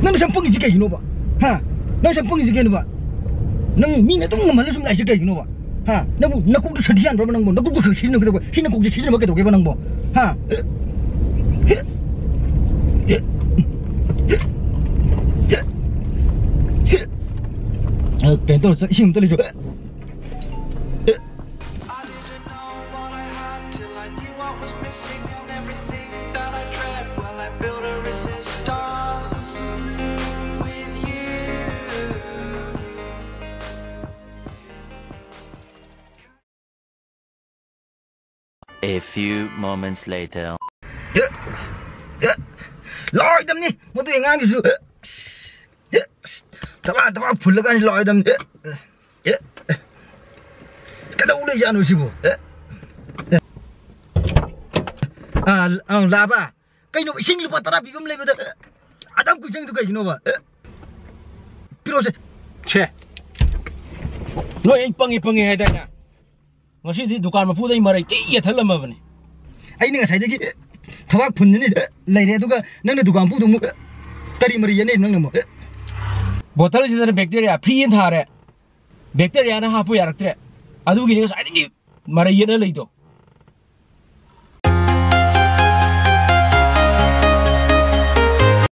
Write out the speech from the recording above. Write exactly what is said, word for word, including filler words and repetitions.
ꯅꯪ ꯁꯨꯝ ꯄꯪꯉꯤꯁꯤ ꯀꯩꯒꯤꯅꯣꯕ? ꯍꯥ? ꯅꯪ ꯁꯨꯝ ꯄꯪꯉꯤꯁꯤ ꯀꯩꯅꯣꯕ? ꯅꯪ ꯃꯤꯅ ꯑꯗꯨꯝ ꯉꯝꯍꯜꯂ ꯁꯨꯝ ꯂꯥꯛꯏꯁꯤ ꯀꯩꯒꯤꯅꯣꯕ? ꯍꯥ? ꯅꯪꯕꯨ ꯅꯀꯣꯛꯇ ꯁꯟꯊꯤ ꯌꯥꯟꯕ꯭ꯔꯕ ꯅꯪꯕꯨ? ꯅꯀꯣꯛꯇ ꯈꯔ ꯁꯤꯖꯤꯟꯅꯕ ꯀꯩꯗꯧꯒꯦ? ꯁꯤ ꯅꯀꯣꯛꯁꯦ ꯁꯤꯖꯤꯟꯅꯕ ꯀꯩꯗꯧꯒꯦꯕ ꯅꯪꯕꯨ? ꯍꯥ? ꯑ, ꯀꯩꯅꯣ ꯇꯧꯔ ꯆꯠ-, ꯏꯁꯤꯡ ꯑꯝꯇ ꯂꯩꯁꯨ꯫ I didn't know what I had till I knew what was missing, and everything that I dread. Well, I built a resistance with you. A few moments later. ꯂꯥꯛꯑꯣꯏꯗꯕꯅꯤ ꯃꯗꯨꯒꯤ ꯑꯉꯥꯡꯗꯨꯁꯨ꯫ ꯊꯕꯥꯛ ꯊꯕꯥꯛ ꯐꯨꯜꯂꯀꯥꯟꯁꯤ ꯂꯥꯛꯑꯣꯏꯗꯕꯅꯤ꯫ ꯀꯩꯗꯧ ꯂꯩꯖꯥꯠꯅꯣ ꯁꯤꯕꯨ? ꯑꯥ, ꯑꯪ, ꯂꯥꯛꯑꯕ? ꯀꯩꯅꯣ, ꯏꯁꯤꯡ ꯂꯨꯄꯥ ꯇꯔꯥ ꯄꯤꯕ ꯑꯃ ꯂꯩꯕꯗ ꯑꯗꯥꯝ ꯀꯨꯏ ꯆꯪꯉꯤꯗꯣ ꯀꯩꯒꯤꯅꯣꯕ? ꯄꯤꯔꯛꯑꯣꯁꯦ꯫ ꯁꯦ, ꯅꯣꯏ ꯑꯩ ꯄꯪꯉꯤ ꯄꯪꯉꯤ ꯍꯥꯏꯗꯥꯏꯅꯦ? ꯉꯁꯤꯗꯤ ꯗꯨꯀꯥꯟ ꯃꯄꯨꯗ ꯑꯩ ꯃꯔꯩ ꯊꯤ ꯌꯦꯠꯊꯠꯂꯝꯃꯕꯅꯤ꯫ ꯑꯩꯅ ꯉꯁꯥꯏꯗꯒꯤ ꯊꯕꯥꯛ ꯐꯨꯟꯗꯅꯤ ꯂꯩꯔꯦ, ꯑꯗꯨꯒ ꯅꯪꯅ ꯗꯨꯀꯥꯟ ꯃꯄꯨꯗ ꯑꯃꯨꯛ ꯀꯔꯤ ꯃꯔꯩ ꯌꯦꯠꯅꯩꯅꯣ ꯅꯪꯅ ꯑꯃꯨꯛ? ꯕꯣꯇꯜꯁꯤꯗꯅ bacteria free ꯑꯅ ꯊꯥꯔꯦ, bacteriaꯅ ꯍꯥꯞꯄꯨ ꯌꯥꯔꯛꯇ꯭ꯔꯦ, ꯑꯗꯨꯒꯤꯅꯤ ꯉꯁꯥꯏꯗꯒꯤ ꯃꯔꯩ ꯌꯦꯠꯅ ꯂꯩꯗꯣ꯫